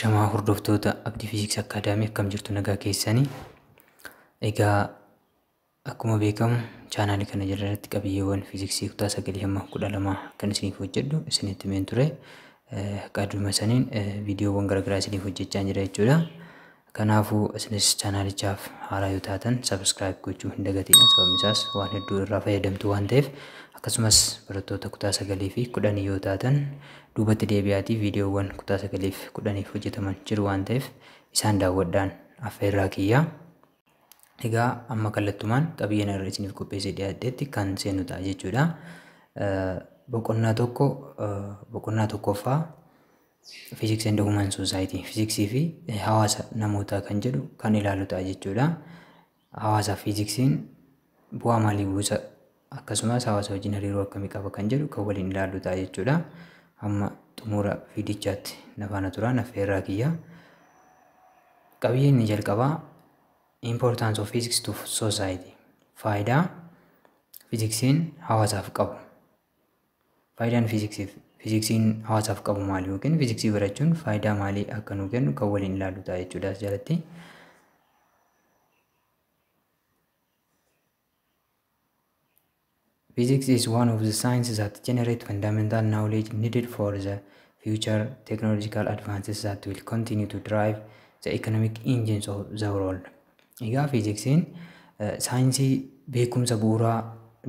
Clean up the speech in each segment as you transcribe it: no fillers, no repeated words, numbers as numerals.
Ashamaa hordoftoota Abdii Fiiziksii Akaadaamii, akkam jirtu? Nagaa keessanii? Egaa akkuma beekamu chaanaalii kana jalatti qabiyyeewwan fiiziksii kutaa 9 hamma 12 kan isiniif hojjedhu isinitti himeen ture. Qaaduma saniin viidiyoowwan garaagaraa isiniif hojjechaa jira jechuudha. Kanaafuu isinis chaanaalichaaf haaraa yoo taatan subscribe gochuu hin dagatinaa. Sababni isaas waan hedduu irraa fayyadamtu waan ta'eef, akkasumas barattoota kutaa 9 fi 10 yoo taatan duubatti deebi'aatii viidiyoowwan kutaa 9 fi 10f hojjetaman jiru waan ta'eef isaan daawwadhaan affeerraa kiyyaa. Egaa amma kallattumaan qabiyyeen irra isiniif qopheessee dhiyaadhetti kan seenu ta'a jechuudha. Boqonnaa 1, boqonnaa 1ffaa, Physics and Human Society, fiiziksii fi hawaasa namootaa kan jedhu kan ilaalu ta'a jechuudha. Hawaasa fiiziksiin bu'aa maalii buusa, akkasumas hawaasa wajjin hariiroo akkamii qaba kan jedhu kan waliin ilaallu ta'a jechuudha. Hamma xumura viidichaatti na faana turaan affeerraa kiyya. Qabiyyeen inni jalqabaa Importance of Physics to Society. Faayidaa fiiziksiin hawaasaaf qabu. Faayidaan fiiziksiin hawaasaaf qabu maali, yookiin fiiziksii barachuun faayidaa maalii akka nuu kennu kan waliin ilaallu ta'a jechuudha as jalatti. Physics is one of the sciences that generate fundamental knowledge needed for the future technological advances that will continue to drive the economic engines of the world. Egaa fiiziksiin saayinsii beekumsa bu'uuraa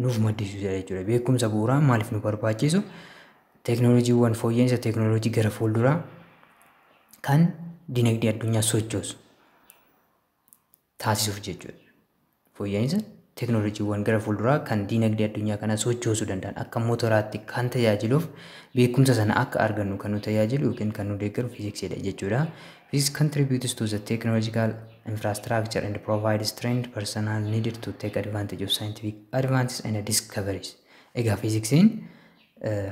nuuf maddisiisudha jechuudha. Beekumsa bu'uuraa maaliif nu barbaachisu? Teeknooloojiiwwan fooyya'insa teeknooloojii gara fuulduraa kan dinagdee addunyaa sochoosu taasisuuf jechuudha. Fooyya'insa teeknooloojiiwwan gara fuulduraa kan dinagdee addunyaa kana sochoosuu danda'an akka motoraatti kan tajaajiluuf, beekumsa sana akka argannu kan nu tajaajilu yookiin kan nu deeggaru fiiziksiidha jechuudha. Physics contributes to the technological infrastructure and provides trained personnel needed to take advantage of scientific advances and discoveries. Egaa fiiziksiin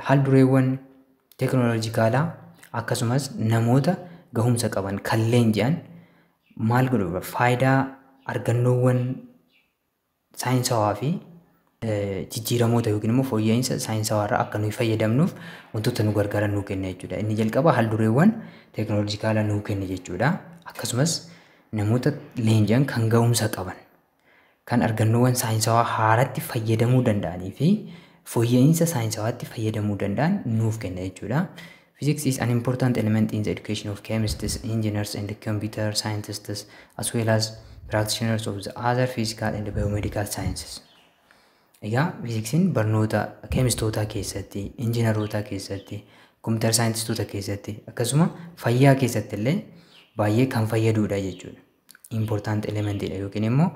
haal-dureewwan teeknooloojikaalaa akkasumas namoota gahumsa qaban kan leenji'an maal godhu, faayidaa argannoowwan saayinsawaa fi jijjiiramoota yookiin immoo fooyya'insa saayinsawaa irraa akka nuyi fayyadamnuuf wantoota nu gargaaran nuu kenna jechuudha. Inni jalqaba haal-dureewwan teeknooloojikaalaa nuu kenna jechuudha. Akkasumas namoota leenji'an kan gahumsa qaban, kan argannoowwan saayinsawaa haaratti fayyadamuu danda'anii fi fooyya'insa saayinsawaatti fayyadamuu danda'an nuuf kenna jechuudha. Physics is an important element in the education of chemists, engineers and computer scientists, as well as practitioners of the other physical and biomedical sciences. Egaa fiiziksiin barnoota keemistootaa keessatti, injiinarootaa keessatti, kompiitara saayintistoota keessatti, akkasuma fayyaa keessatti illee baay'ee kan fayyadudha jechuudha. Important elementidha yookiin immoo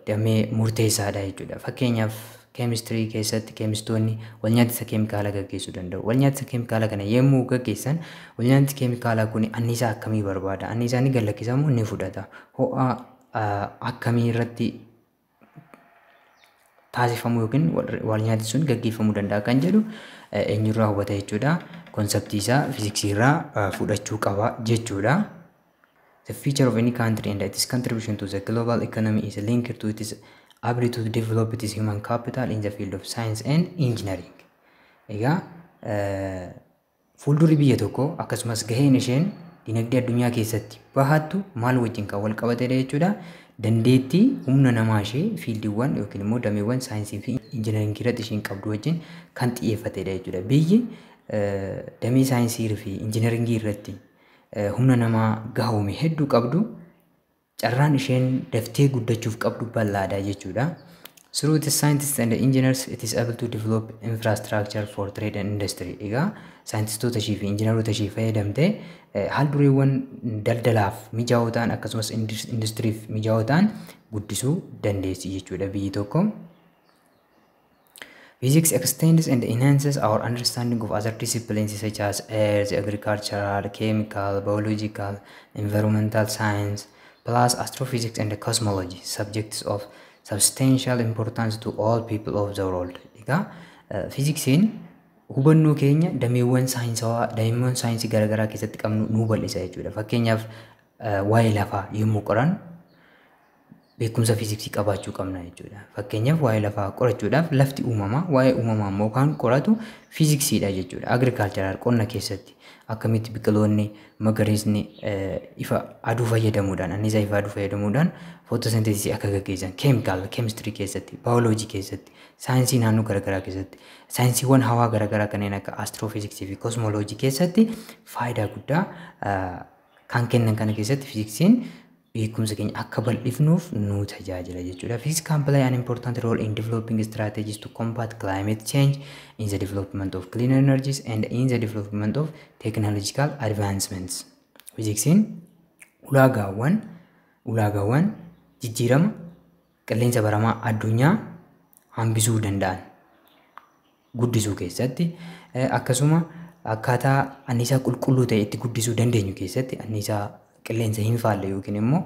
damee murteessaadha jechuudha. Fakkeenyaaf keemistirii keessatti keemistoonni walnyaatisa keemikaalaa gaggeessuu danda'u. Walnyaatisa keemikaalaa kana yommuu gaggeessan, walnyaatisi keemikaalaa kun anniisaa akkamii barbaada? Anniisaa ni gad ni fudhata? Ho'a akkamii irratti taasifamuu yookiin walnyaati sun gaggeeffamuu danda'a kan jedhu eenyurraa hubata jechuudha. Konseptii isaa fiiziksii irraa fudhachuu qaba jechuudha. The future of any country and its contribution to the global economy is linked to its ability to develop its human capital in the field of science and engineering. Egaa fuuldurri biyya tokkoo akkasumas gaheen isheen dinagdee addunyaa keessatti bahattu maal wajjin kan wal qabatedha jechuudha. Dandeettii humna namaa ishee fiildiiwwan yookiin immoo dameewwan saayinsii fi injiinaringii irratti isheen qabdu wajjin kan xiyyeeffatedha jechuudha. Biyyi damee saayinsii fi injiinaringii irratti humna namaa gahoome hedduu qabdu carraan isheen daftee guddachuuf qabdu bal'aadha jechuudha. Through the scientists and the engineers, it is able to develop infrastructure for trade and industry. Egaa saayintistoota ishee fi injiinaroota ishee fayyadamtee haal-dureewwan daldalaaf mijaa'oo ta'an akkasumas industiriif mijaa'oo ta'an guddisuu dandeessi jechuudha biyyi tokko. Physics extends and enhances our understanding of other disciplines such as earth, agricultural, chemical, biological, environmental science, plus astrophysics and cosmology, subjects of substantial importance to all people of the world. Egaa fiiziksiin hubannoo keenya dameewwan saayinsawaa, dameewwan saayinsii garaagaraa keessatti qabnu nuu bal'isa jechuudha. Fakkeenyaaf waa'ee lafaa yommuu qoran Beekumsa fiiziksii qabaachuu qabna jechuudha. Fakkeenyaaf, waa'ee lafaa qorachuudhaaf lafti uumamaa, waa'ee uumamaa immoo kan qoratu fiiziksiidha jechuudha. Agricultural, qonna keessatti akkamitti biqiloonni magariisni ifa aduu fayyadamuudhaan, anniisaa ifa aduu fayyadamuudhaan photosynthesisii akka gaggeessan, chemical chemistry keessatti, baayoloojii keessatti, saayinsii naannoo garaagaraa keessatti, saayinsiiwwan hawaa garaagaraa kanneen akka astiroofiiziksii fi koosmooloojii keessatti faayidaa guddaa kan kennan kana keessatti fiiziksiin beekumsa keenya akka bal'ifnuuf nu tajaajila jechuudha. Physics can play an important role in developing strategies to combat climate change, in the development of clean energies and in the development of technological advancements. Fiiziksiin ulaagaawwan jijjiirama qilleensa baramaa addunyaa hambisuu danda'an guddisuu keessatti, akkasuma akkaataa anniisaa qulqulluu ta'e itti guddisuu dandeenyu keessatti, anniisaa qilleensa hin faalle yookiin immoo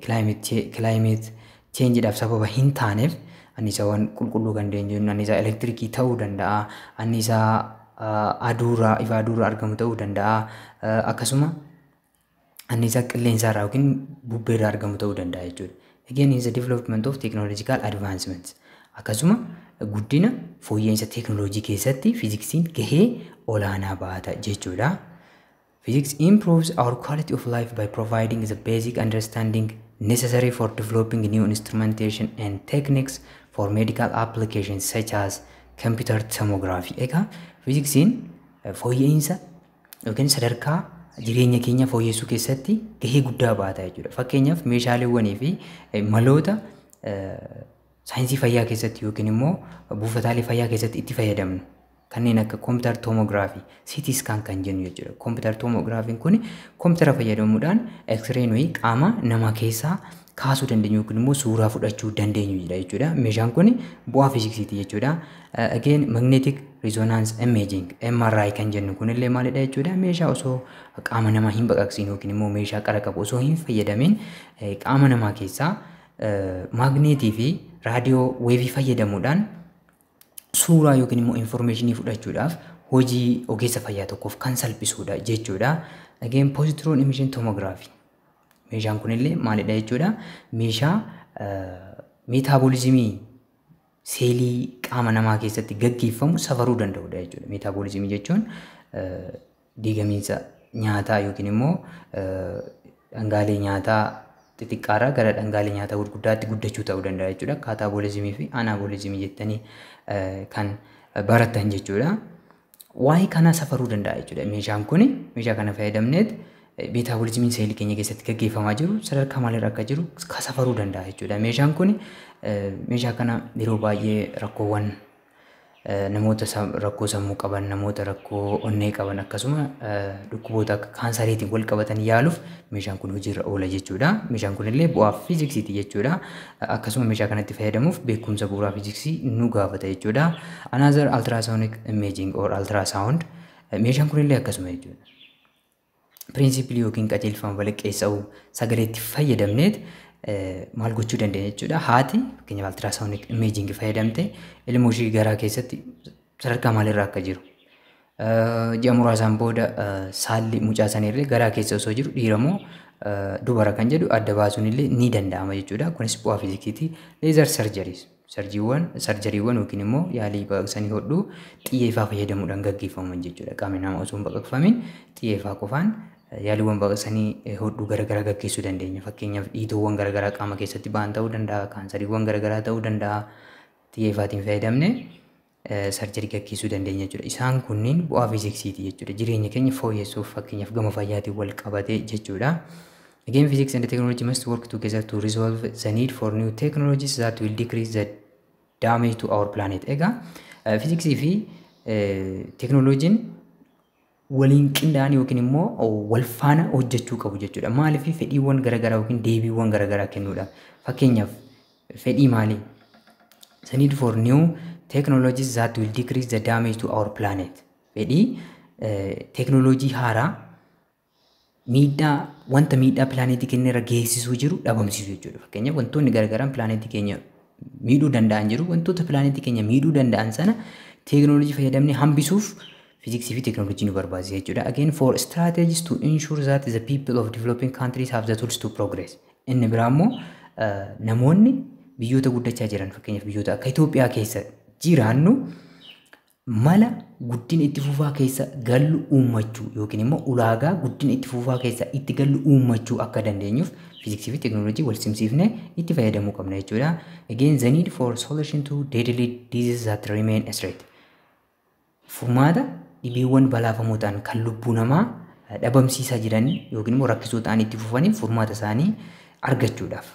climate changeiidhaaf sababa hin taaneef anniisaawwan qulqulluu kan jennu anniisaa elektirikii ta'uu danda'a, anniisaa aduurraa, ifa aduurraa argamu ta'uu danda'a, akkasuma anniisaa qilleensaarraa yookiin bubbeerraa argamu ta'uu danda'a jechuudha. Again, in the development of technological advancements, akkasuma guddina fooyya'insa teeknooloojii keessatti fiiziksiin gahee olaanaa bahata jechuudha. Physics improves our quality of life by providing the basic understanding necessary for developing new instrumentation and techniques for medical applications such as computer tomography. Egaa fiiziksiin fooyya'insa yookiin sadarkaa jireenya keenya fooyyessuu keessatti gahee guddaa baata jechuudha. Fakkeenyaaf, meeshaaleewwanii fi maloota saayinsii fayyaa keessatti yookiin immoo buufataalee fayyaa keessatti itti fayyadamnu kanneen akka computer tomography, CT scan kan jennu jechuudha. Computer tomographyn kun koompitara fayyadamuudhaan X-ray nuyi qaama namaa keessaa kaasuu dandeenyu yookiin immoo suuraa fudhachuu dandeenyu jechuudha. Meeshaan kun bu'aa fiiziksiiti jechuudha. Again, magnetic resonance imaging, MRI kan jennu kunillee maalidha jechuudha? Meeshaa osoo qaama namaa hin baqaqsiin yookiin immoo meeshaa qara qabu osoo hin fayyadamin qaama namaa keessaa maagneetii fi radio waveii fayyadamuudhaan suuraa yookiin immoo informationii fudhachuudhaaf hojii ogeessa fayyaa tokkoof kan salphisudha jechuudha. Again, positron emission tomography. Meeshaan kunillee maalidha jechuudha? Meeshaa metabolismii seelii qaama namaa keessatti gaggeeffamu safaruu danda'udha jechuudha. Metabolismii jechuun diigamiinsa nyaataa yookiin immoo dhangaalee nyaataa xixiqqaarraa gara dhangaalee nyaataa gurguddaatti guddachuu ta'uu danda'a jechuudha. Catabolismii fi anabolismii jettanii kan barattan jechuudha. Waa'ee kanaa safaruu danda'a jechuudha. Meeshaan kun, meeshaa kana fayyadamneet metabolismiin seelii keenya keessatti gaggeeffamaa jiru sadarkaa maalirra akka jiru safaruu danda'a jechuudha. Meeshaan kun, meeshaa kana yeroo baay'ee rakkoowwan namoota rakkoo sammuu qaban, namoota rakkoo onnee qaban, akkasuma dhukkuboota akka kaansariitiin wal qabatan yaaluuf meeshaan kun hojiirra oola jechuudha. Meeshaan kun illee bu'aa fiiziksiiti jechuudha. Akkasuma meeshaa kanatti fayyadamuuf beekumsa bu'uuraa fiiziksii nu gaafata jechuudha. Another, ultrasonic imaging or ultrasound, meeshaan kun illee akkasuma jechuudha. Principleii yookiin qajeelfama balaqqeessa'uu sagaleetti fayyadamneet maal gochuu dandeenya jechuudha. Haati fakkeenyaaf ultrasonic imaging fayyadamte ilmoo ishii garaa keessatti sadarkaa maalirra akka jiru, ji'a muraasaan booda saalli mucaa sanillee garaa keessa osoo jiru dhiira moo dubara kan jedhu adda baasuun illee ni danda'ama jechuudha. Kunis bu'aa fiiziksiiti. Laser surgeries, surgeryiiwwan yookiin immoo yaalii baqaqsanii hodhuu xiyya ifaa fayyadamuudhaan gaggeeffaman jechuudha. Qaamni namaa osoo hin baqaqfamin xiyya ifaa qofaan yaaliiwwan baqaqsanii hodhuu garaagaraa gaggeessuu dandeenya. Fakkeenyaaf, dhiitoowwan garaagaraa qaama keessatti ba'an ta'uu danda'a, kaansariiwwan garaagaraa ta'uu danda'a. Xiyya ifaatiin fayyadamne surgery gaggeessuu dandeenya jechuudha. Isaan kunniin bu'aa fiiziksiiti jechuudha. Jireenya keenya fooyyessuuf, fakkeenyaaf gama fayyaatiin wal qabatee jechuudha. Again, physics and technology must work together to resolve the need for new technologies that will decrease the damage to our planet. Egaa fiiziksii fi teeknooloojiin waliin qindaa'anii yookiin immoo wal faana hojjechuu qabu jechuudha. Maaliif? Fedhiiwwan garaagaraa yookiin deebiiwwan garaagaraa kennuudha. Fakkeenyaaf, fedhii maalii? The need for new technologies that will decrease the damage to our planet. Fedhii teeknooloojii haaraa miidhaa, wanta miidhaa pilaanetii keenya irra geessisuu jiru dhabamsiisuu jechuudha. Fakkeenyaaf, wantoonni garaagaraan pilaanetii keenya miidhuu danda'an jiru. Wantoota pilaanetii keenya miidhuu danda'an sana teeknooloojii fayyadamnee hambisuuf fiiziksii fi teeknooloojii nu barbaachisa jechuudha. Again, for strategies to ensure that the people of developing countries have the tools to progress. Inni biraa immoo Namoonni biyyoota guddachaa jiran, fakkeenyaaf biyyoota akka Itoophiyaa keessa jiraannu, mala guddina itti fufaa keessa gallu uummachuu yookiin immoo ulaagaa guddina itti fufaa keessa itti gallu uummachuu akka dandeenyuuf fiiziksii fi teekinooloojii wal simsiifnee itti fayyadamuu qabna jechuudha. Again, the need for solution to deadly diseases that remain a threat. Furmaata dhibeewwan balaafamoo ta'an kan lubbuu namaa dhabamsiisaa jiran yookiin immoo rakkisoo ta'an itti fufaniif furmaata isaanii argachuudhaaf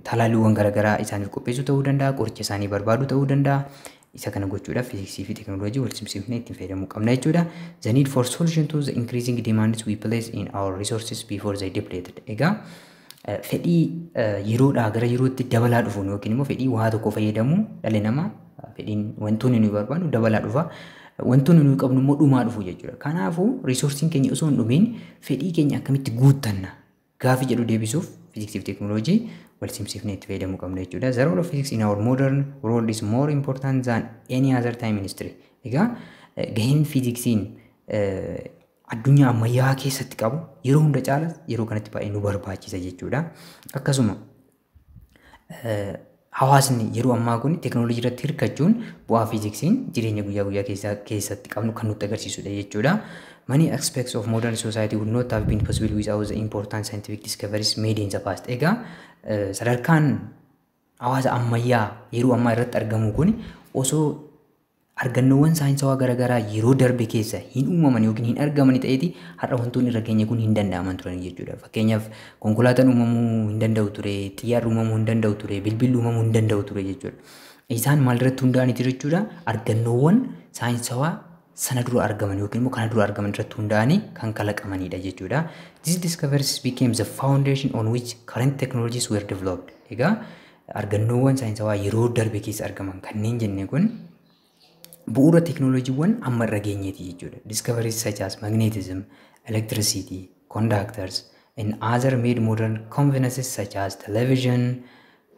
talaalliiwwan garaagaraa isaaniif qopheessuu ta'uu danda'a, qoricha isaanii barbaaduu ta'uu danda'a. Isa kana gochuudhaaf fiiziksii fi teekinooloojii wal simsiifnee ittiin fayyadamuu qabna jechuudha. The need for solution to the increasing demands we place in our resources before they depleted. Egaa fedhii yeroodhaa gara yerootti dabalaa dhufuun yookiin immoo fedhii waa tokko fayyadamuu dhalli namaa, fedhiin wantoonni nuyi barbaannu dabalaa dhufa. Wantoonni nuyi qabnu immoo dhumaa dhufu jechuudha. Kanaafuu resourceiin keenya osoo hin dhumiin fedhii keenya akkamitti guuttanna gaafii jedhu deebisuuf fiiziksii fi teekinooloojii wal simsiifnee itti fayyadamuu qabna jechuudha. The role of physics in our modern world is more important than any other time in history. Egaa gaheen fiiziksiin addunyaa ammayyaa keessatti qabu yeroo hunda caala yeroo kanatti baay'ee nu barbaachisa jechuudha. Akkasuma hawaasni yeroo ammaa kun teekinooloojii irratti hirkachuun bu'aa fiiziksiin jireenya guyyaa guyyaa keessatti qabnu kan nutti agarsiisudha jechuudha. Many aspects of modern society would not have been possible without the important scientific discoveries made in the past. Egaa sadarkaan hawaasa ammayyaa yeroo ammaa irratti argamu kun osoo argannoowwan saayinsawaa garaagaraa yeroo darbe keessa hin uumaman yookiin hin argaman ta'eeti har'a wantoonni irra geenye kun hin danda'aman turan jechuudha. Fakkeenyaaf konkolaataan uumamuu hin danda'u ture, xiyyaarri uumamuu hin danda'u ture, bilbilli uumamuu hin danda'u ture jechuudha. Isaan maalirratti hundaa'aniiti jechuudha? Argannoowwan saayinsawaa sana dura argaman yookiin immoo kana dura argaman irratti hundaa'anii kan kalaqamanidha jechuudha. These discoveries became the foundation on which current technologies were developed. Egaa argannoowwan saayinsawaa yeroo darbe keessa argaman kanneen jenne kun bu'uura teekinooloojiiwwan amma irra geenyeeti jechuudha. Discoveries such as magnetism, electricity, conductors and other made modern conveniences such as television,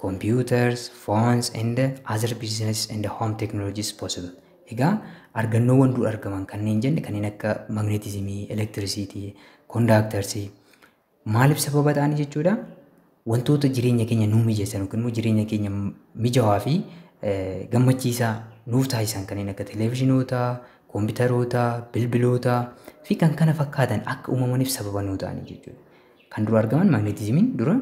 computers, phones and other business and home technologies possible. Egaa argannoowwan dur argaman kanneen jenne kanneen akka magnetismii, electricity, conductorsii maaliif sababa ta'anii jechuudha? Wantoota jireenya keenya nuu mijeessan yookiin immoo jireenya keenya mijaawaa fi gammachiisaa nuuf taasisan kanneen akka televezyiinoota, kompiitaroota, bilbiloota fi kan kana fakkaatan akka uumamaniif sababa nuu ta'anii jechuudha. Kan dura argaman magnetismiin dura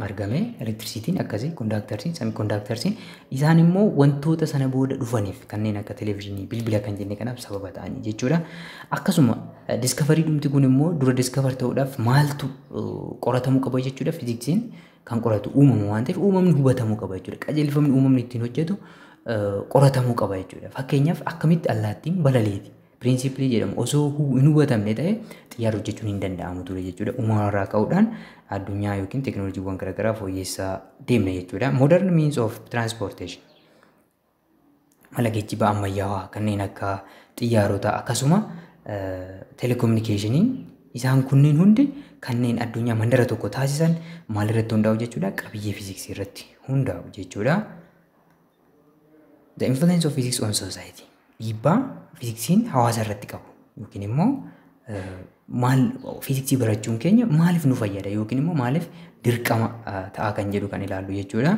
argame, elektirisiitiin akkasii, conductorsiin, semiconductorsiin isaan immoo wantoota sana booda dhufaniif kanneen akka televezyiinii, bilbila kan jenne kanaaf sababa ta'anii jechuudha. Akkasuma discovery dhumti kun immoo dura discover ta'uudhaaf maaltu qoratamuu qaba jechuudha? Fiiziksiin kan qoratu uumama waan ta'eef uumamni hubatamuu qaba jechuudha. Qajeelfamni uumamni ittiin hojjetu qoratamuu qaba jechuudha. Fakkeenyaaf akkamitti allaattiin balaliiti principle jedhamu osoo hin hubatamne ta'e xiyyaara hojjechuun hin danda'amu ture jechuudha. Uumama irraa ka'uudhaan addunyaa yookiin teekinooloojiiwwan garaagaraa fooyyessaa deemna jechuudha. Modern means of transportation, mala geejjibaa ammayyaawaa kanneen akka xiyyaarota, akkasuma teelekominikeeshiniin, isaan kunneen hundi kanneen addunyaa mandara tokko taasisan maalirratti hundaa'u jechuudha? Qabiyyee fiiziksii irratti hundaa'u jechuudha. The influence of physics on society. Dhiibbaa fiiziksiin hawaasa irratti qabu yookiin immoo maal, fiiziksii barachuun keenya maaliif nu fayyada yookiin immoo maaliif dirqama ta'a kan jedhu kan ilaallu jechuudha.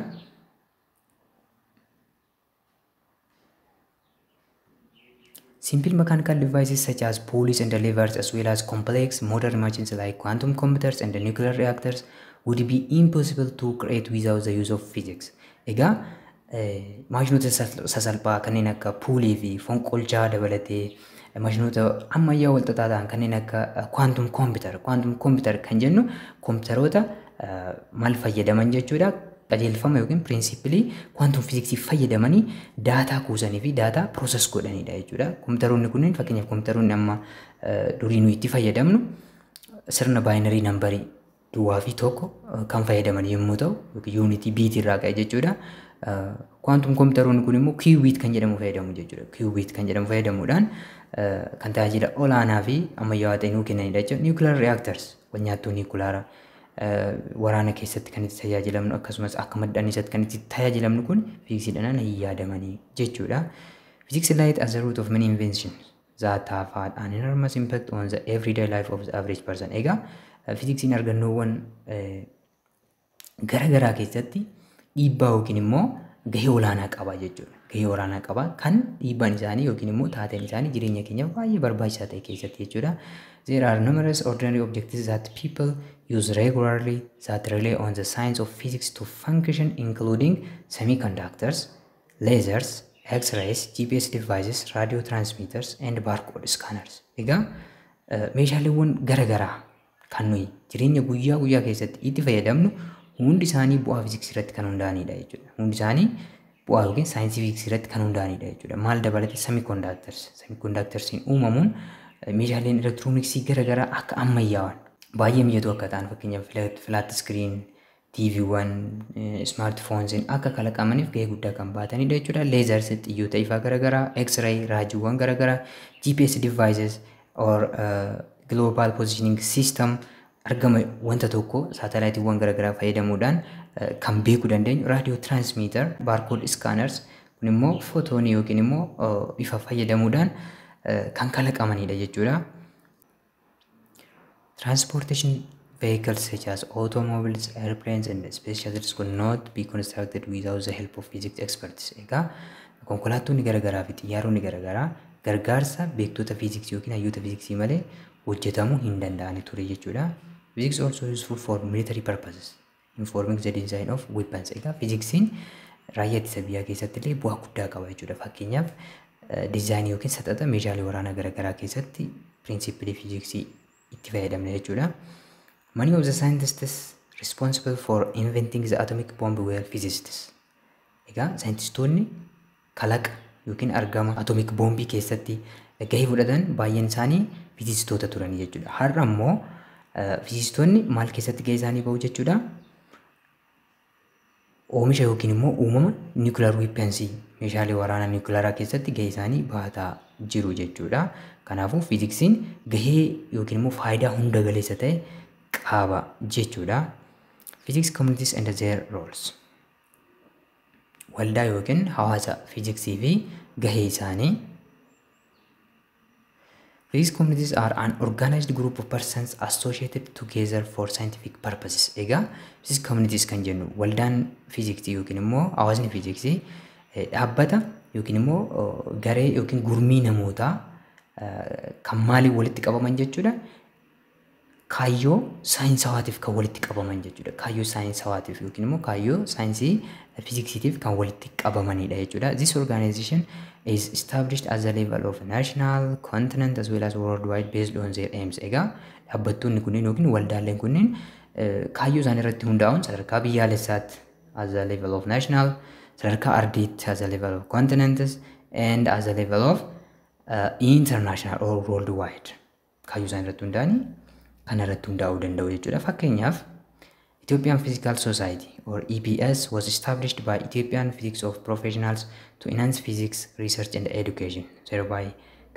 Simple mechanical devices such as pulleys and levers, as well as complex modern machines like quantum computers and nuclear reactors, would be impossible to create without the use of physics. Egaa maashinoota sasalphaa kanneen akka pulley fi fonqolchaa dabalatee maashinoota ammayyaa wal xaxaa ta'an kanneen akka quantum computer. Quantum computer kan jennu kompiitaroota maal fayyadaman jechuudha? Qajeelfama yookiin principle quantum fiiziksii fayyadamanii daataa kuusanii fi daataa process godhanidha jechuudha. Kompiitaroonni kunneen, fakkeenyaaf kompiitaroonni amma durii nuyi itti fayyadamnu sirna binary numberii duwwaa fi tokko kan fayyadaman yommuu ta'u, yookiin unit bit irraa ka'e jechuudha. Quantum kompiitaroonni kun immoo qubit kan jedhamu fayyadamu jechuudha. Qubit kan jedhamu fayyadamuudhaan kan tajaajila olaanaa fi ammayyaawaa ta'e nuu kennanidha jechuudha. Nuclear reactors, walnyaattuu niwukilaara waraana keessatti kan itti tajaajilamnu, akkasumas akka madda anniisaatti kan itti tajaajilamnu kun fiiziksiidhaan hin yaadamanii jechuudha. Physics lies at the root of many inventions that have had an enormous impact on the everyday life of the average person. Egaa fiiziksiin argannoowwan gara garaa keessatti dhiibbaa yookiin immoo gahee olaanaa qaba jechuudha. Gahee olaanaa qaba kan dhiibbaan isaanii yookiin immoo taateen isaanii jireenya keenyaaf baay'ee barbaachisaa ta'e keessatti jechuudha. There are numerous ordinary objects that people use regularly that rely on the science of physics to function, including semiconductors, lasers, X-rays, GPS devices, radio transmitters and barcode scanners. Egaa meeshaaleewwan garaagaraa kan nuyi jireenya guyyaa guyyaa keessatti itti fayyadamnu hundi isaanii bu'aa fiiziksii irratti kan hundaa'anidha jechuudha. Hundi isaanii bu'aa yookiin saayinsii fiiziksii irratti kan hundaa'anidha jechuudha. Maal dabalatee? Semiconductors. Semiconductorsiin uumamuun meeshaaleen elektirooniksii garaagaraa akka ammayyaa'an, baay'ee mijatoo akka ta'an, fakkeenyaaf flat screen TVwwan, smartphonesiin akka kalaqamaniif gahee guddaa kan baatanidha jechuudha. Lasers, xiyyoota ifaa garaagaraa, X-ray, raajiiwwan garaagaraa, GPS devices or global positioning system, argama wanta tokko saatalaayitiiwwan garaagaraa fayyadamuudhaan kan beekuu dandeenyu, radio transmitter, barcode scanners, kun immoo footoonii yookiin immoo ifa fayyadamuudhaan kan kalaqamanidha jechuudha. Transportation vehicles such as automobiles, airplanes and space shuttles could not be constructed without the help of physics experts. Egaa konkolaattonni garaagaraa fi xiyyaaronni garaagaraa gargaarsa beektota fiiziksii yookiin hayyoota fiiziksii malee hojjetamuu hin danda'ani ture jechuudha. Physics also useful for military purposes, informing the design of weapons. Egaa fiiziksiin raayyaa ittisa biyyaa keessatti illee bu'aa guddaa qaba jechuudha. Fakkeenyaaf, diizaayinii yookiin saxaxa meeshaalee waraanaa garaagaraa keessatti pirinsipilii fiiziksii itti fayyadamna jechuudha. Many of the scientists responsible for inventing the atomic bomb were physicists. Egaa saayintistoonni kalaqa yookiin argama atomic bombii keessatti gahee fudhatan baay'een isaanii fiizistoota turanii jechuudha. Har'a immoo fiizistoonni maal keessatti gahee isaanii bahu jechuudha? Oomisha yookiin immoo uumama nuclear weaponsii, meeshaalee waraanaa niwukilaraa keessatti gahee isaanii baataa jiru jechuudha. Kanaafuu fiiziksiin gahee yookiin immoo faayidaa hunda galeessa ta'e qaba jechuudha. Physics communities and their roles. Waldaa yookiin hawaasa fiiziksii fi gahee isaanii. Physics communities are an organized group of persons associated together for scientific purposes. Egaa physics communities kan jennu, waldaan fiiziksii yookiin immoo hawaasni fiiziksii, dhaabbata yookiin immoo garee yookiin gurmii namootaa kan maaliin walitti qabaman jechuudha? Kaayyoo saayinsawaatiif kan walitti qabaman jechuudha. Kaayyoo saayinsawaatiif yookiin immoo kaayyoo saayinsii fiiziksiitiif kan walitti qabamanidha jechuudha. This organization is established at the level of national, continent as well as worldwide based on their aims. Egaa dhaabbattoonni kunneen yookiin waldaaleen kunneen kaayyoo isaanii irratti hundaa'uun sadarkaa biyyaalessaatti, as the level of national, sadarkaa ardiitti, as the level of continents, and as the level of international or worldwide kaayyoo isaanii irratti hundaa'anii kana irratti hundaa'uu danda'u jechuudha. Fakkeenyaaf, Ethiopian Physical Society or EPS was established by Ethiopian Physics of Professionals to enhance physics research and education, thereby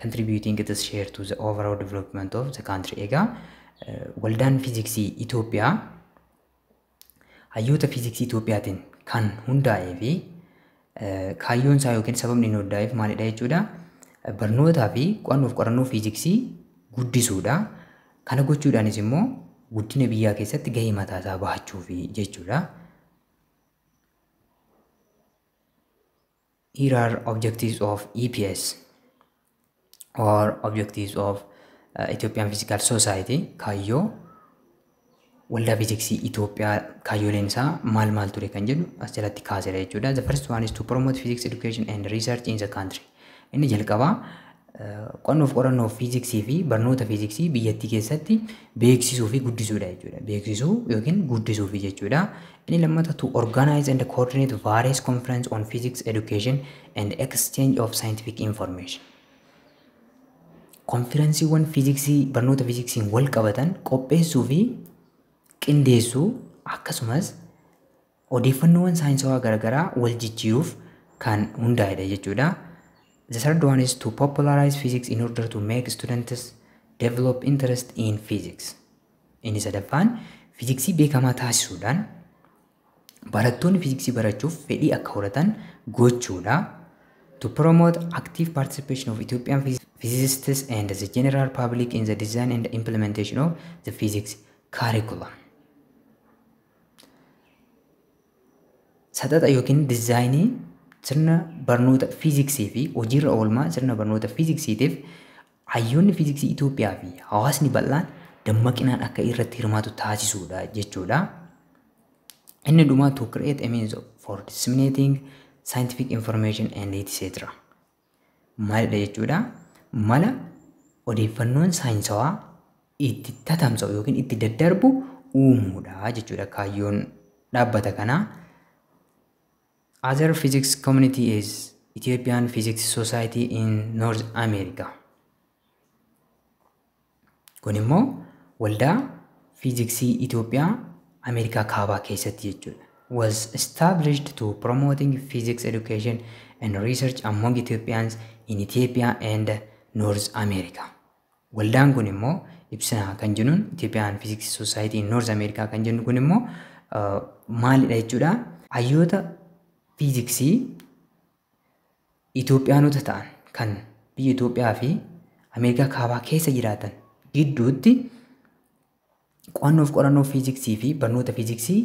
contributing its share to the overall development of the country. Egaa waldaan fiiziksii Itoophiyaa hayyoota fiiziksii Itoophiyaatiin kan hundaa'ee fi kaayyoon isaa yookiin sababni inni hundaa'eef maalidha jechuudha? Barnootaa fi qo'annoof qorannoo fiiziksii guddisuudha. Kana gochuudhaanis immoo guddina biyyaa keessatti gahee mataa isaa bahachuufi jechuudha. Here are objectives of EPS or objectives of Ethiopian Physical Society. Kaayyoo waldaa fiiziksii Itoophiyaa kaayyooleen isaa maal maal ture kan jedhu as jalatti kaaseera jechuudha. The first one is to promote physics education and research in the country. Inni jalqabaa qo'annoof qorannoo fiiziksii fi barnoota fiiziksii biyyattii keessatti beeksisuu fi guddisuudha jechuudha. Beeksisuu yookiin guddisuufi jechuudha. Inni lammataa, to organize and coordinate various conference on physics education and exchange of scientific information. Konferensiiwwan fiiziksii, barnoota fiiziksiin wal qabatan qopheessuu fi qindeessuu, akkasumas odeeffannoowwan saayinsawaa garaagaraa wal jijjiiruuf kan hundaa'edha jechuudha. The third one is to popularize physics in order to make students develop interest in physics. Inni sadaffaan fiiziksii beekamaa taasisuudhaan barattoonni fiiziksii barachuuf fedhii akka horatan gochuudha. To promote active participation of Ethiopian physicists and the general public in the design and implementation of the physics curriculum. Saxaxa yookiin dizaayinii sirna barnoota fiiziksii fi hojiirra oolmaa sirna barnoota fiiziksiitiif hayyoonni fiiziksii Itoophiyaa fi hawaasni bal'aan dammaqinaan akka irratti hirmaatu taasisuudha jechuudha. Inni dhumaa, to create a means for disseminating scientific information and etc. Maalidha jechuudha? Mala odeeffannoon saayinsawaa itti tatamsa'u yookiin itti daddarbu uumuudha jechuudha kaayyoon dhaabbata kanaa. Other physics community is Ethiopian Physics Society in North America. Kun immoo waldaa fiiziksii Itoophiyaa Ameerikaa Kaabaa keessatti jechuudha. Was established to promoting physics education and research among Ethiopians in Ethiopia and North America. Waldaan kun immoo ibsina kan jennuun, Ethiopian Physics Society in North America kan jennu kun immoo maalidha jechuudha? Hayyoota fiiziksii Itoophiyaanota ta'an kan biyya Itoophiyaa fi Ameerikaa Kaabaa keessa jiraatan gidduutti qo'annoof qorannoo fiiziksii fi barnoota fiiziksii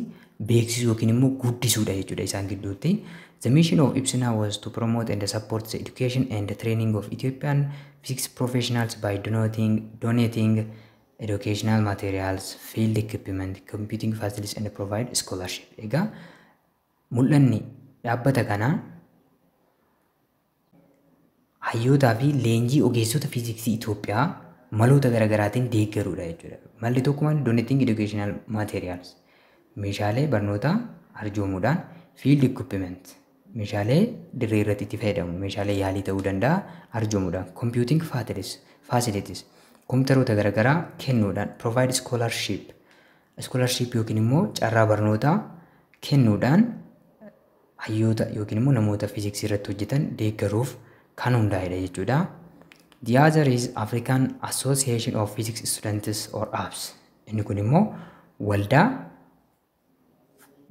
beeksisuu yookiin immoo guddisuudha jechuudha isaan gidduutti. The mission of IPSINA was to promote and support the education and the training of Ethiopian physics professionals by donating educational materials, field equipment, computing facilities and provide scholarship. Egaa mul'anni dhaabbata kanaa hayyootaa fi leenjii ogeessota fiiziksii Itoophiyaa maloota garaagaraatiin deeggaruudha jechuudha. Malli tokko maali? Donating educational materials. Meeshaalee barnootaa arjoomuudhaan, field equipment, meeshaalee dirree irratti itti fayyadamu, meeshaalee yaalii ta'uu danda'a, arjoomuudhaan, computing facilities, kompiitaroota garaagaraa kennuudhaan, provide scholarship, scholarship yookiin immoo carraa barnootaa kennuudhaan hayyoota yookiin immoo namoota fiiziksii irratti hojjetan deeggaruuf kan hundaa'edha jechuudha. The other is African Association of Physics Students or APS. Inni kun immoo waldaa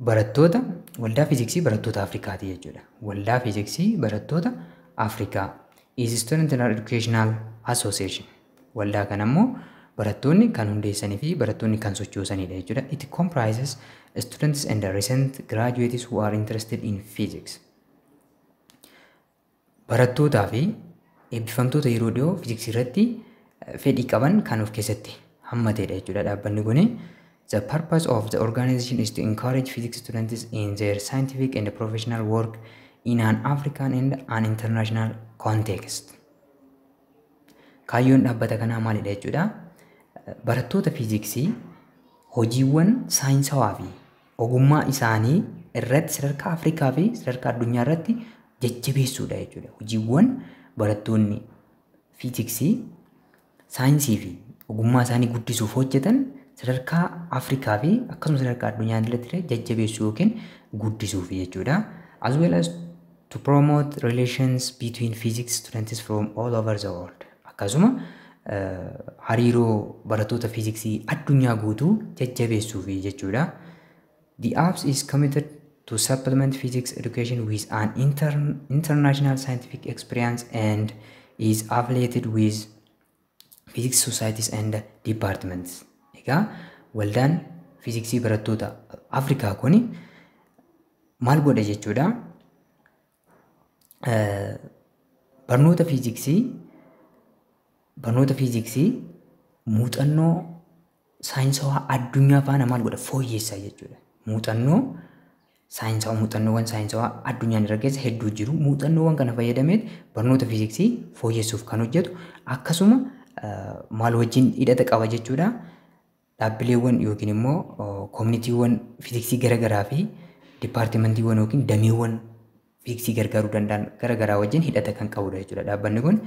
barattoota, waldaa fiiziksii barattoota Afrikaati jechuudha. Waldaa fiiziksii barattoota Afrikaa is Student Educational Association. Waldaa kana immoo barattoonni kan hundeessanii fi barattoonni kan sochoosanidha jechuudha. It comprises students and recent graduates who are interested in physics. Barattootaa fi eebbifamtoota yeroo dhiyoo fiiziksii irratti fedhii qaban kan of keessatti hammatedha jechuudha dhaabbanni kuni. The purpose of the organization is to encourage physics students in their scientific and professional work in an African and an international context. Kaayyoon dhaabbata kanaa maalidha jechuudha? Barattoota fiiziksii hojiiwwan saayinsawaa fi ogummaa isaanii irratti sadarkaa Afrikaa fi sadarkaa addunyaa irratti jajjabeessuudha jechuudha. Hojiiwwan barattoonni fiiziksii saayinsii fi ogummaa isaanii guddisuuf hojjetan sadarkaa Afrikaa fi akkasumas sadarkaa addunyaa irratti jajjabeessuu yookiin guddisuuf jechuudha. As well as to promote relations between physics students from all over the world. Akkasuma hariiroo barattoota fiiziksii addunyaa guutuu jajjabeessuuf jechuudha. The APS is committed to supplement physics education with an international scientific experience and is affiliated with physics societies and departments. Egaa waldaan fiiziksii barattoota Afrikaa kuni maal godha jechuudha? Barnoota fiiziksii muuxannoo saayinsawaa addunyaa faana maal godha? Fooyyessa jechuudha. Muuxannoo saayinsawaa, muuxannoowwan saayinsawaa addunyaan irra keessa hedduu jiru. Muuxannoowwan kana fayyadameet barnoota fiiziksii fooyyessuuf kan hojjetu, akkasuma maal wajjin hidhata qaba jechuudha? Dhaabbileewwan yookiin immoo koominiitiiwwan fiiziksii garaagaraa fi dipaartimentiiwwan yookiin dameewwan fiiziksii gargaaruu danda'an garaagaraa wajjin hidhata kan qabudha jechuudha. Dhaabbanni kun,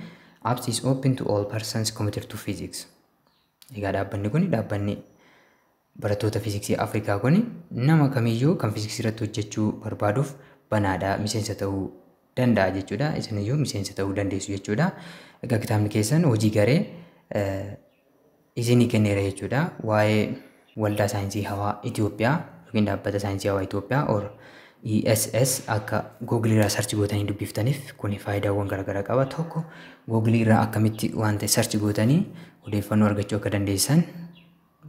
APS is open to all persons committed to physics. Egaa dhaabbanni kun, dhaabbanni barattoota fiiziksii Afrikaa kun, nama kamiyyuu kan fiiziksii irratti hojjechuu barbaaduuf banaadha, miseensa ta'uu danda'a jechuudha. Isiniyyuu miseensa ta'uu dandeessu jechuudha. Egaa kitaabni keessan hojii garee isinii kenneera jechuudha. Waa'ee waldaa saayinsii hawaa Itoophiyaa yookiin dhaabbata saayinsii hawaa Itoophiyaa or ESS akka Google irraa search gootanii dubbiftaniif kun faayidaawwan garaagaraa qaba. Tokko, Google irraa akkamitti waan ta'e search gootanii odeeffannoo argachuu akka dandeessan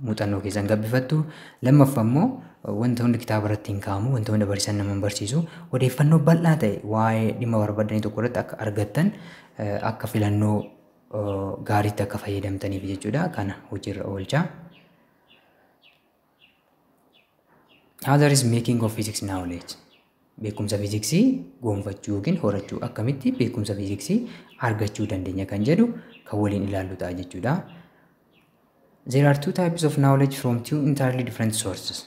Muuxannoo keessan gabbifattu. Lammaffaa immoo wanta hundi kitaaba irratti hin kaa'amu, wanta hunda barsiisan nama hin barsiisu. Odeeffannoo bal'aa ta'e waa'ee dhimma barbaadanii tokko irratti akka argattan, akka filannoo gaariitti akka fayyadamtaniif jechuudha. Kana hojiirra oolchaa. Other is making of physics knowledge. Beekumsa fiiziksii gonfachuu yookiin horachuu, akkamitti beekumsa fiiziksii argachuu dandeenya kan jedhu kan waliin ilaallu ta'a jechuudha. There are two types of knowledge from two entirely different sources.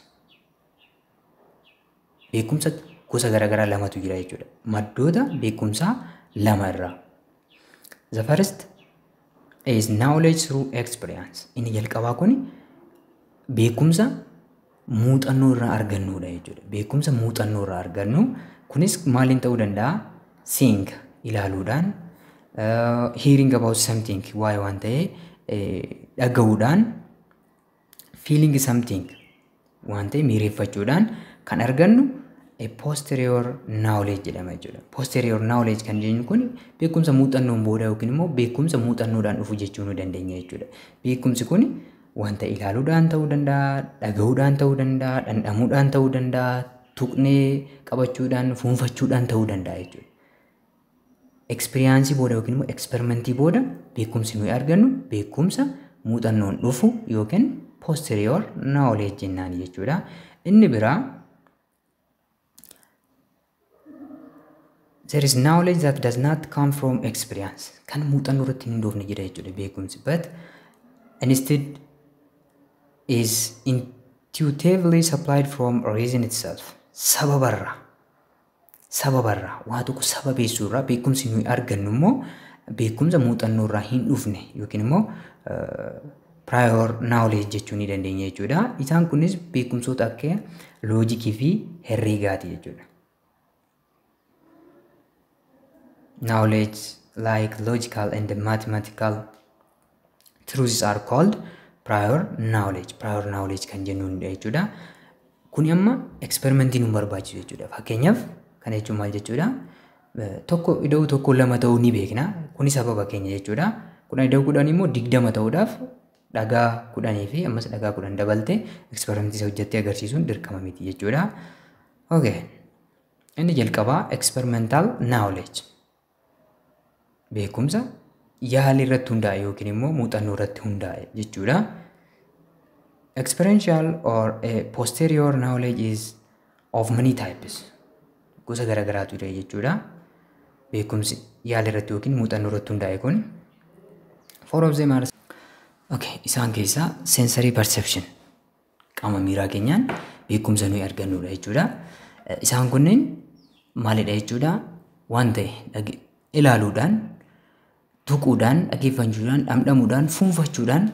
Beekumsa gosa garaagaraa lamatu jira jechuudha. Maddoota beekumsaa lama irraa. The first is knowledge through experience. Inni jalqabaa kun beekumsa muuxannoo irraa argannudha jechuudha. Beekumsa muuxannoo irraa argannu kunis maaliin ta'uu danda'a? Seeing, ilaaluudhaan, hearing about something, waa'ee waan ta'ee dhaga'uudhaan, feeling something, waan ta'e miireeffachuudhaan kan argannu a posterior knowledge jedhama jechuudha. Posterior knowledge kan jennu kun beekumsa muuxannoon booda yookiin immoo beekumsa muuxannoodhaan dhufu jechuu nu dandeenya jechuudha. Beekumsi kun wanta ilaaluudhaan ta'uu danda'a, dhaga'uudhaan ta'uu danda'a, dhandhamuudhaan ta'uu danda'a, tuqnee qabachuudhaan, fuunfachuudhaan ta'uu danda'a jechuudha. Experience booda yookiin immoo experimentii booda beekumsi nuyi argannu beekumsa muuxannoon dhufu yookiin posterior knowledge jennaan jechuudha. Inni biraa, there is knowledge that does not come from experience. Kan muuxannoo irratti hin hundoofne jira jechuudha beekumsi. But instead is intuitively supplied from reason itself. Sababarraa. Sababarraa waa tokko sababeessuurraa beekumsi nuyi argannu immoo beekumsa muuxannoo irraa hin dhufne yookiin immoo prior knowledge jechuu ni dandeenya jechuudha. Isaan kunis beekumsoota akka loojikii fi herreegaati jechuudha. Knowledge like logical and mathematical truths are called prior knowledge. Prior knowledge kan jennuun jechuudha. Kuni amma experimentii nu barbaachisu jechuudha. Fakkeenyaaf kana jechuun maal jechuudha? Tokko ida'uu tokko lama ta'uu ni beekna. Kuni sababa keenya jechuudha. 10 ida'uu 10 immoo 20 ta'uudhaaf dhagaa 10 fi ammas dhagaa 10 dabaltee experimentii isa hojjettee agarsiisuun dirqama miti jechuudha. Okay. Inni jalqabaa experimental knowledge. Beekumsa yaalii irratti hundaa'e yookiin immoo muuxannoo irratti hundaa'e jechuudha. Experiential or a posterior knowledge is of many types. Gosa garaagaraatu jira jechuudha. Beekumsi yaalii irratti yookiin muuxannoo irratti hundaa'e kun. Four of them are okay, isaan keessaa sensory perception, qaama miiraa keenyaan beekumsa nuyi argannudha jechuudha. Isaan kunneen maalidha jechuudha? Waan ta'e ilaaluudhaan, tuquudhaan, dhaggeeffachuudhaan, dhamdhamuudhaan, fuunfachuudhaan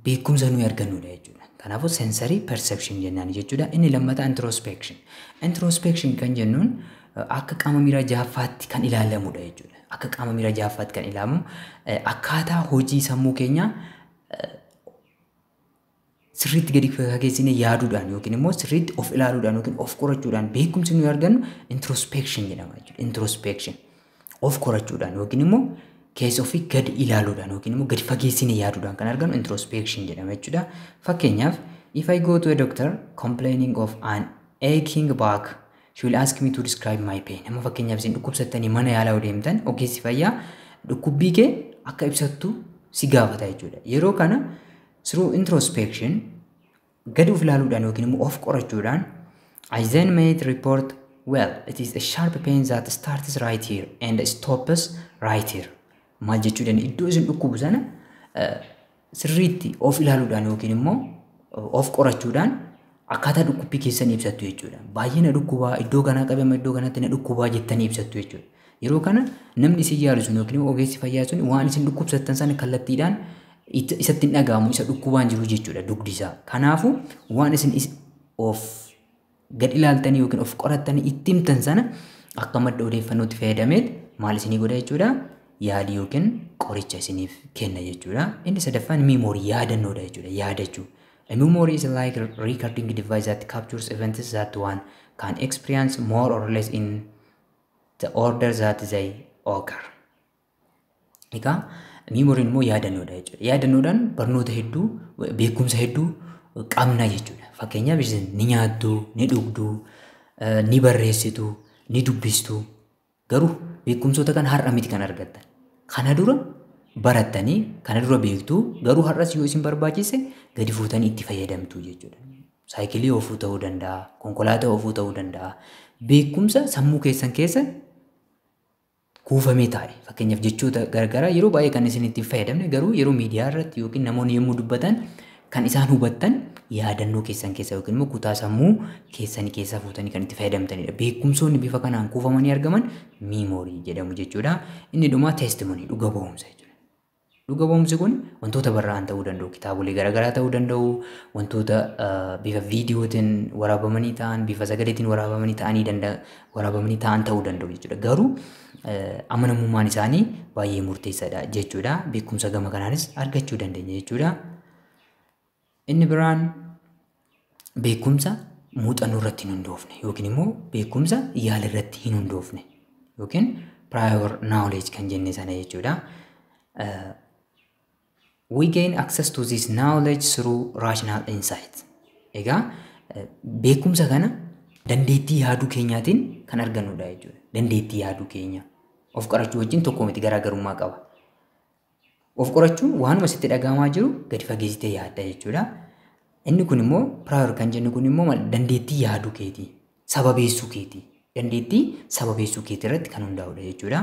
beekumsa nuyi argannudha jechuudha. Kanaafuu sensory perception jennaan jechuudha. Inni lammataa introspection. Introspection kan jennuun akka qaama miiraa jahaffaatti kan ilaalamudha jechuudha. Akka qaama miiraa jahaffaatti kan ilaalamu, akkaataa hojii sammuu keenyaa sirriitti gadi fageessinee yaaduudhaan yookiin immoo sirriitti of ilaaluudhaan yookiin of qorachuudhaan beekumsi nuyi argannu introspection jedhama jechuudha. Introspection of qorachuudhaan yookiin immoo keessa ofii gadi ilaaluudhaan yookiin immoo gadi fageessinee yaaduudhaan kan argannu introspection jedhama jechuudha. Fakkeenyaaf, if I go to a doctor complaining of an aching back, she will ask me to describe my pain. Amma fakkeenyaaf isin dhukkubsattanii mana yaalaa deemtan, ogeessi fayyaa dhukkubbii kee akka ibsattu si gaafata jechuudha. Yeroo kana through introspection, gadi of ilaaluudhaan yookiin immoo of qorachuudhaan, I then made report, "Well, it is a sharp pain that starts right here and stops right here." Maal jechuudhaan? Iddoo isin dhukkubu sana sirriitti of ilaaluudhaan yookiin immoo of qorachuudhaan akkaataa dhukkubbii keessanii ibsattu jechuudha. Baay'ee na dhukkubaa, iddoo kanaa qabama, iddoo kanatti na dhukkubaa jettanii ibsattu jechuudha. Yeroo kana namni isin yaalu sun yookiin immoo ogeessi fayyaa sun waan isin dhukkubsattan sana kallattiidhaan isatti hin dhaga'amu, isa dhukkubaan jiru jechuudha dugdi isaa. Kanaafuu waan isin of gad ilaaltanii yookiin of qorattanii itti himtan sana akka madda odeeffannootti fayyadameet maal isinii godha jechuudha? Yaalii yookiin qoricha isiniif kenna jechuudha. Inni sadaffaan memory, yaadannoodha jechuudha. Yaadachuu. A memory is like a recording device that captures events that one can experience more or less in the order that they occur. Egaa Memoryn immoo yaadannoodha jechuudha. Yaadannoodhaan barnoota hedduu, beekumsa hedduu qabna jechuudha. Fakkeenyaaf, isin ni nyaattu, ni dhugdu, ni barreessitu, ni dubbistu. Garuu beekumsoota kana har'a miti kan argattan. Kana dura barattanii, kana dura beektu, garuu har'as yoo isin barbaachise gadi fuutanii itti fayyadamtu jechuudha. Saayikilii oofuu ta'uu danda'a, konkolaataa oofuu ta'uu danda'a. Beekumsa sammuu keessan keessa kuufamee taa'e. Fakkeenyaaf, jechoota garaagaraa yeroo baay'ee kan isin itti fayyadamne, garuu yeroo miidiyaa irratti yookiin namoonni yommuu dubbatan kan isaan hubattan, yaadannoo keessan keessa yookiin immoo kutaa sammuu keessanii keessaa fuutanii kan itti fayyadamtanidha. Beekumsoonni bifa kanaan kuufamanii argaman memory jedhamu jechuudha. Inni dhumaa testimony, dhuga ba'umsa jechuudha. Dhuga ba'umsi kun wantoota barraa'an ta'uu danda'u, kitaabolee garaagaraa ta'uu danda'u, wantoota bifa viidiyootiin waraabamanii ta'an, bifa sagaleetiin waraabamanii ta'anii danda'a, waraabamanii ta'an ta'uu danda'u jechuudha. Garuu amanamummaan isaanii baay'ee murteessaadha jechuudha. Beekumsa gama kanaanis argachuu dandeenya jechuudha. Inni biraan beekumsa muuxannoo irratti hin hundoofne yookiin immoo beekumsa yaala irratti hin hundoofne yookiin prior knowledge kan jenne sana jechuudha. We gain access to this knowledge through rational insight. Egaa beekumsa kana dandeettii yaaduu keenyaatiin kan argannudha jechuudha. Dandeettii yaaduu keenya. Of qorachuu wajjin tokko miti, garaagarummaa qaba. Of qorachuun waanuma sitti dhagahamaa jiru gadi fageessitee yaadda jechuudha. Inni kun immoo, prior kan jennu kun immoo, dandeettii yaaduu keetii, sababeessuu keetii, dandeettii sababeessuu keetii irratti kan hundaa'udha jechuudha.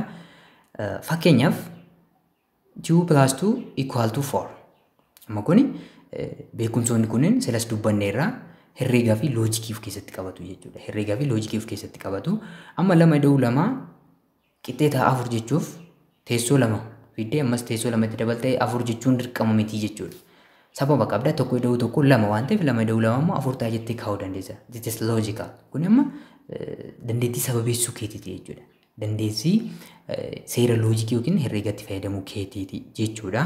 Fakkeenyaaf, 2 plus 2 equal to 4. Amma kuni beekumsoonni kunneen silas dubbanneerraa herreegaa fi loojikii of keessatti qabatu jechuudha. Herreegaa fi loojikii of keessatti qabatu. Amma lama ida'uu lama qixxee ta'a afur jechuuf teessoo lama fiddee ammas teessoo lamatti dabaltee afur jechuun dirqama miti jechuudha. Sababa qabda, tokko ida'uu tokko lama waan ta'eef, lama ida'uu lama immoo afur ta'a jettee kaa'uu dandeessa. This is logical. Kun amma dandeettii sababeessuu keetiiti jechuudha. Dandeettii seera loojikii yookiin herreegatti fayyadamuu keetiiti jechuudha.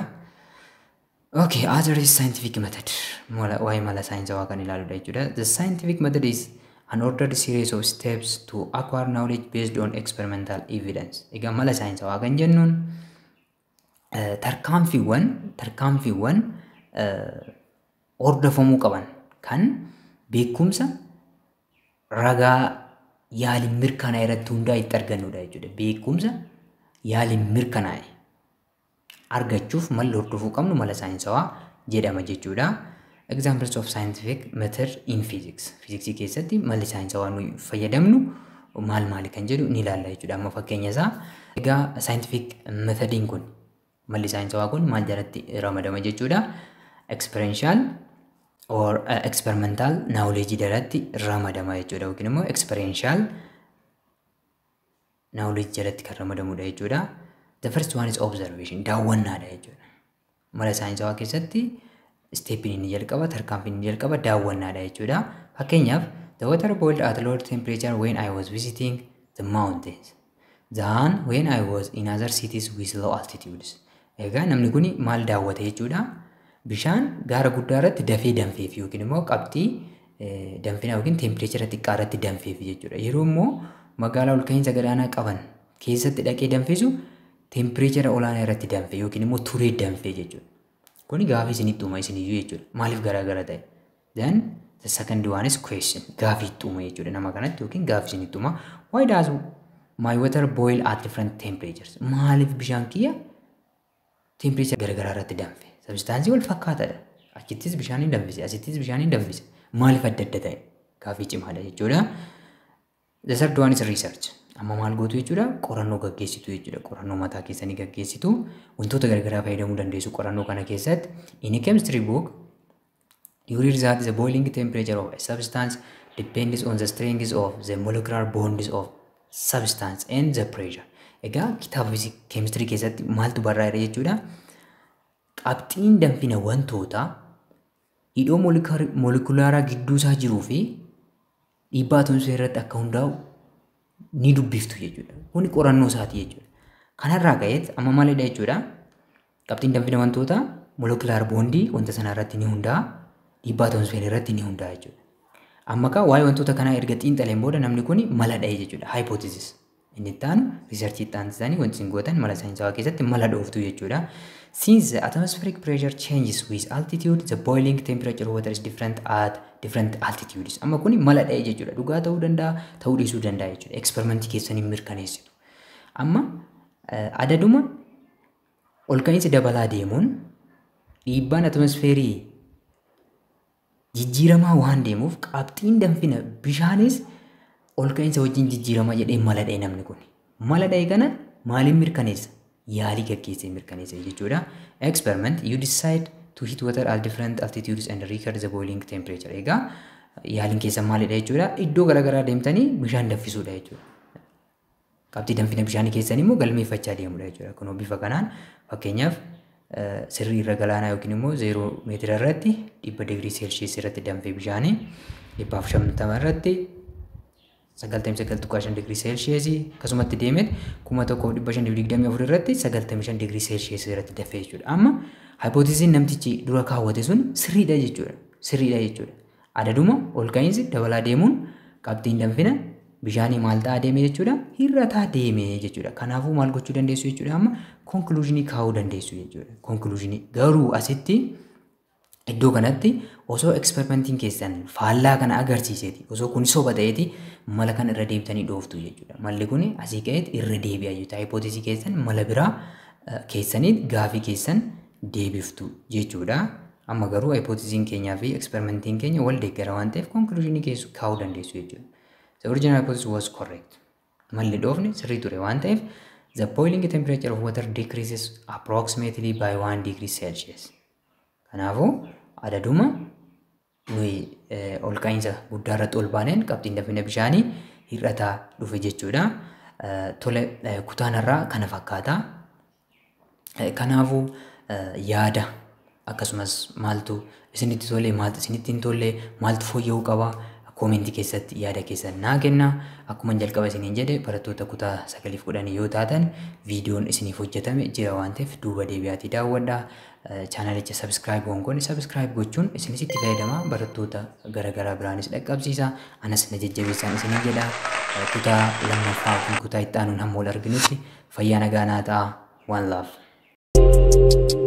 Okay, other is scientific method. Waa'ee mala saayinsawaa kan ilaaludha jechuudha. The scientific method is an ordered series of steps to acquire knowledge based on experimental evidence. Egaa mala saayinsawaa kan jennuun tarkaanfiiwwan hordofamuu qaban kan beekumsa ragaa yaaliin mirkanaa'e irratti hundaa'e itti argannudha jechuudha. Beekumsa yaaliin mirkanaa'e argachuuf malli hordofuu qabnu mala saayinsawaa jedhama jechuudha. Examples of scientific method in physics. Fiiziksii keessatti malli saayinsawaa nuyi fayyadamnu maal maali kan jedhu ni ilaalla jechuudha. Amma fakkeenya isaa, egaa scientific methodiin kun, malli saayinsawaa kun maal jalatti ramadama jechuudha? Experiential or experimental knowledge jalatti ramadama jechuudha, yookiin immoo experiential knowledge jalatti kan ramadamudha jechuudha. The first one is observation, daawwannaadha jechuudha. Mala saayinsawaa keessatti stepiin inni jalqaba, tarkaanfiin inni jalqaba daawwannaadha jechuudha. Fakkeenyaaf, the water boiled at lower temperature when I was visiting the mountains than when I was in other cities with low altitudes. Egaa namni kun maal daawwate jechuudha? Bishaan gaara guddaa irratti dafee danfeef yookiin immoo qabxii danfinaa yookiin temperature xiqqaa irratti danfeef jechuudha. Yeroo immoo magaalaa ol ka'iinsa gadaanaa qaban keessatti dhaqee danfisu temperature olaanaa irratti danfe yookiin immoo turee danfe jechuudha. Kuni gaafii isinitti uuma isiniyyuu jechuudha. Maaliif garaagara ta'e? Then the second one is question. Gaafii itti uuma jechuudha nama kanatti yookiin gaafii isinitti uuma. Why does my water boil at different temperatures? Maaliif bishaan kiyya temperature garaagaraa irratti danfe? Substance wal fakkaataadha. Achittis bishaan hin danfise, asittis bishaan hin danfise. Maaliif adda adda ta'e? Gaafii cimaadha jechuudha. The third one is research. Amma maal gootu jechuudha? Qorannoo gaggeessitu jechuudha. Qorannoo mataa keessanii gaggeessitu. Wantoota garaagaraa fayyadamuu dandeessu qorannoo kana keessatti. In a chemistry book, you read that the boiling temperature of a substance depends on the strength of the molecular bonds of substance and the pressure. Egaa kitaaba keemistirii keessatti maaltu barraa'eera jechuudha? Qabxiin danfina wantootaa hidhoo molekulaaraa gidduu isaa jiruu fi dhiibbaa atomsii irratti akka hundaa'u ni dubbiftu jechuudha. Kuni qorannoo isaati jechuudha. Kanarraa ka'eet amma maalidha jechuudha? Qabxiin danfina wantootaa molecular bondii wanta sanaa irratti ni hundaa'a. Dhiibbaa atmosfeerii irratti ni hundaa'a jechuudha. Amma kaa waa'ee wantoota kanaa erga xiinxaleen booda namni kun mala dha'e jechuudha. Hypothesis. Inni itti aanu researchii itti aansisanii wanti isin gootan mala saayinsawaa keessatti mala dhooftu jechuudha. Since the atmospheric pressure changes with altitude, the boiling temperature of water is different at different altitudes. Amma kuni mala dha'e jechuudha. Dhugaa ta'uu danda'a, ta'uu dhiisuu danda'a jechuudha. Eksperimentii keessanii mirkaneessitu. Amma adaduma ol ka'iinsi dabalaa deemuun dhiibbaan atmosfeerii jijjiiramaa waan deemuuf qabxiin danfina bishaanis ol ka'iinsa wajjin jijjiiramaa jedhee mala dha'e namni kun. Mala dha'e kana maaliin mirkaneessa? Yaalii gaggeessee mirkaneessa jechuudha. Experiment: you decide to heat water at different altitudes and record the boiling temperature. Egaa yaaliin keessa maalidha jechuudha? Iddoo garaagaraa deemtanii bishaan danfisuudha jechuudha. Qabxii danfina bishaanii keessan immoo galmeeffachaa deemudha jechuudha. Kunoo bifa kanaan fakkeenyaaf sirrii irra galaanaa yookiin immoo 0 meetira irratti 100 digirii seelshiyees irratti danfee bishaanii, 150 irratti 99.5 digirii seelshiyeesii, akkasumatti deemeet 1524 irratti 95 digirii seelshiyeesii irratti danfee jechuudha. Amma haayipootisiin namtichi dura kaawwate sun sirriidha jechuudha. Sirriidha jechuudha. Adaduma ol ka'iinsi dabalaa deemuun qabxiin danfina bishaanii maal ta'aa deeme jechuudha? Hir'ataa deeme jechuudha. Kanaafuu maal gochuu dandeessu jechuudha? Amma conclusionii kaa'uu dandeessu jechuudha. Conclusionii garuu asitti iddoo kanatti osoo eksperimentiin keessan faallaa kana agarsiiseeti, osoo kun soba ta'eeti, mala kana irra deebitanii dhooftu jechuudha. Malli kun asii ka'eet irra deebi'a jechuudha. Haayipootesii keessan mala biraa keessaniit gaafii keessan deebiftu jechuudha. Amma garuu haayipootesiin keenyaa fi eksperimentiin keenya wal deeggara waan ta'eef conclusionii keessu kaa'uu dandeessu jechuudha. The original hypothesis was correct. Malli dhoofne sirrii ture waan ta'eef the boiling temperature of water decreases approximately by 1 degree Celsius. Kanaafuu adaduma nuyi ol ka'iinsa guddaa irratti ol baaneen qabxiin danfina bishaanii hir'ataa dhufe jechuudha. Tole, kutaan irraa kana fakkaata. Kanaafuu yaada akkasumas maaltu isinitti tole, maaltu isinitti hin tolle, maaltu fooyya'uu qaba, koomentii keessatti yaada keessan naa kenna. Akkuma jalqaba isiniin jedhe, barattoota kutaa 9f 10 yoo taatan viidiyoon isiniif hojjetame jira waan ta'eef duuba deebi'aatii daawwadhaa. Chaanalicha subscribe goone subscribe gochuun isinis itti fayyadamaa, barattoota garaagaraa biraanis dhaqqabsiisa. Anas na jajjabeessaan isinii jedha. Kutaa lammaffaa yookiin kutaa itti aanuun hamma wal arginutti fayyaa nagaa naa ta'a. One love.